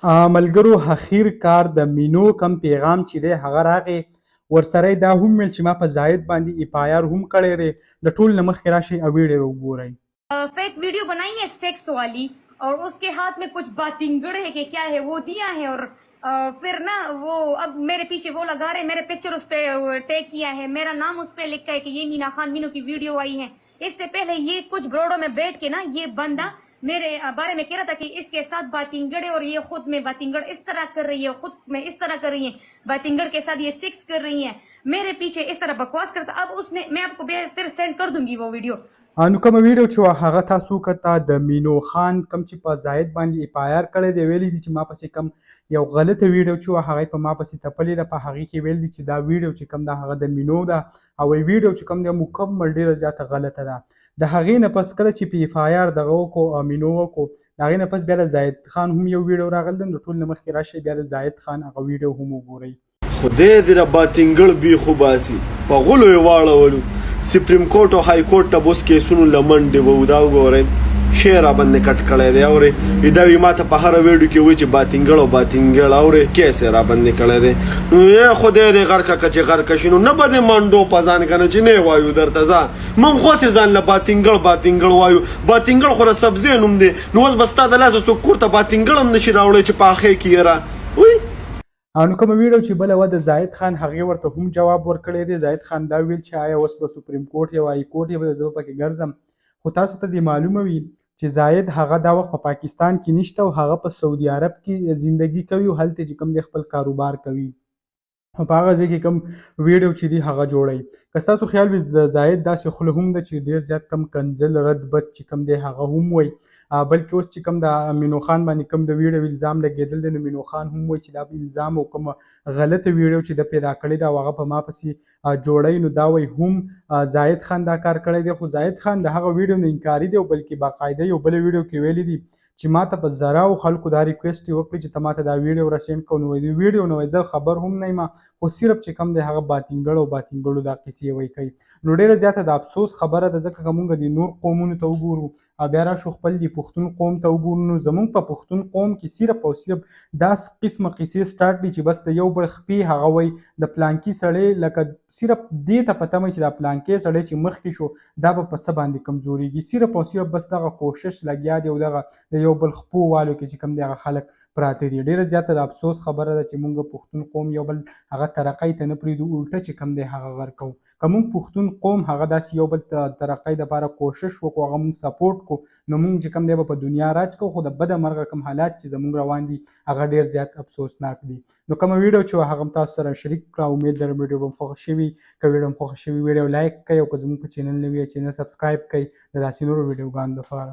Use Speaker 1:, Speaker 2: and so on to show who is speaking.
Speaker 1: ملګرو، اخیر کار د مینو کم پیغام چې دی هغه راغی. ورسره یې دا هم ویل چې ما په زاهد باندې اف آی آر هم کړی دی. د ټول نه مخکې راشئ او ویډیو وګورئ.
Speaker 2: Fake video बनाई है सेक्स वाली और उसके हाथ में कुछ बातिंगड़ है कि क्या है, वो दिया है और फिर ना वो अब मेरे पीछे वो लगा रहे। मेरे पिक्चर उस पे टैग किया है, मेरा नाम उस पे लिखा है कि ये मीना खान मीनू की वीडियो आई है। इससे पहले ये कुछ ब्रोडो में बैठ के ना ये बंदा मेरे बारे में कह रहा था कि इसके साथ बातिंगड़ है और ये खुद में बातिंगड़ इस तरह कर रही है, खुद में इस तरह कर रही है, बातिंगड़ के साथ ये सेक्स कर रही है। मेरे पीछे इस तरह बकवास करता। अब उसने, मैं आपको फिर सेंड कर दूंगी वो वीडियो।
Speaker 1: نو کومه ویډیو چې وه هغه تاسو کته، د مینو خان کوم چې په زاهد باندې اف آی آر کړی دی، ویلي دي چې ما پسې کوم یو غلطه ویډیو چې وه هغه په ما پسې تپلې ده. په هغې کې ویل دي چې دا ویډیو چې کوم ده هغه د مینو ده او ویډیو چې کوم دی مکمل ډیره زیاته غلطه ده. د هغې نه پس کله چې په اف آی آر دغه وکړو، مینو وکړو، د هغې نه پس بیا د زاهد خان هم یو ویډیو راغلی دی. نو ټول نه مخکې راشئ، بیا د زاهد خان هغه ویډیو هم وګورئ.
Speaker 3: خدای دې د باتینګړ بیخ وباسي، په غولو یې واړولو. سپریم کورټ او های کورټ ته به اوس کیسونو له منډې وو. دا وګورئ، شی راباندې کټ کړی دی. اورې، دا وي ماته په هره ویډیو کې وایي چې باتینګړ او باتینګړ. اورې، کیس یې راباندې کړی دی. نو یې خدای دې غرقه که چې غرقه شي، نو نه به دې منډو په ځان که نه چې نه وایو درته. ځه، موږ خو هسې ځان له باتینګړ باتینګړ وایو. باتینګړ خو د سبزۍ نوم دی. نو اوس به ستا د لاسه څوک کور ته باتینګړ هم نشي راوړی چې پاخې کې یې را وایي.
Speaker 1: نو کومه ویډیو چې بله وه د زاهد خان، هغې ورته هم جواب ورکړی دی. زاهد خان دا ویل چې آیا اوس به سپریم کورټ یا های کورټ یا زه به پکې ګرځم. خو تاسو ته دې معلومه وي چې زاهد هغه دا وخت په پاکستان کې نشته او هغه په سعودي عرب کې زندگی کوي او هلته چې کوم دی خپل کاروبار کوي او په هغه ځای کې کوم ویډیو چې دی هغه جوړوي. که ستاسو خیال وي، د زاهد داسې خوله هم ده چې ډېر زیات کم کنځل رد بد چې کوم دی هغه هم وایي. بلکې اوس چې کوم د مینو خان باندې کوم د ویډیو الزام لګېدل دی، نو مینو خان هم وایي چې دا الزام او کوم غلطه ویډیو چې د پیدا کړې ده او هغه په ما پسې جوړوي، نو دا وایي هم زاهد خان دا کار کړی دی. خو زاهد خان د هغه ویډیو نه انکاري دی او بلکې باقاعده یو بله ویډیو کې ویلي دي چې ما ته په زراو خلکو دا ریکویسټ یې وکړي چې ته ما ته دا ویډیو راسینډ کړه. نو د ویډیو نو زه خبر هم نه یم، خو صرف چې کوم دی هغه باتینګړ او باتینګړو دا قصې وایي کوي. نو ډېره زیاته د افسوس خبره ده، ځکه که مونږ د نور قومونو ته وګورو او بیا راشو خپل د پښتون قوم ته وګورو، نو زمونږ په پښتون قوم کې صرف او صرف دا قسمه قصې سټارټ دي چې بس د یو بل خپې هغه وایي، د پلانکي سړی، لکه صرف دې ته په تمه چې دا پلانکی سړی چې مخکې شو دا به په څه باندې کمزورېږي. صرف او صرف بس دغه کوشش لګیا دی او دغه د یو بل خپو والو کې چې کوم دی هغه خلک پراته دي. ډېره زیاته د افسوس خبره ده چې مونږ پښتون قوم یو بل هغه ترقۍ ته نه پرېږدو، الټه چې کوم دی هغه غرقوو. که مونږ پښتون قوم هغه داسې یو بل ته ترقۍ دپاره کوشش وکړو، هغه مونږ سپورټ کړو، نو مونږ چې کوم دی به په دنیا راج کوو. خو د بده مرغه کوم حالات چې زمونږ روان دي هغه ډېر زیات افسوسناک دي. نو کومه ویډیو چې وه هغه هم تاسو سره شریک کړه. امید لرم ویډیو به مو خوښه شوي. که ویډیو مو خوښه شوي، ویډیو لایک کړئ او که زمونږ په چینل نوي، چینل سبسکرایب کړئ د داسې نورو ویډیوګانو دپاره.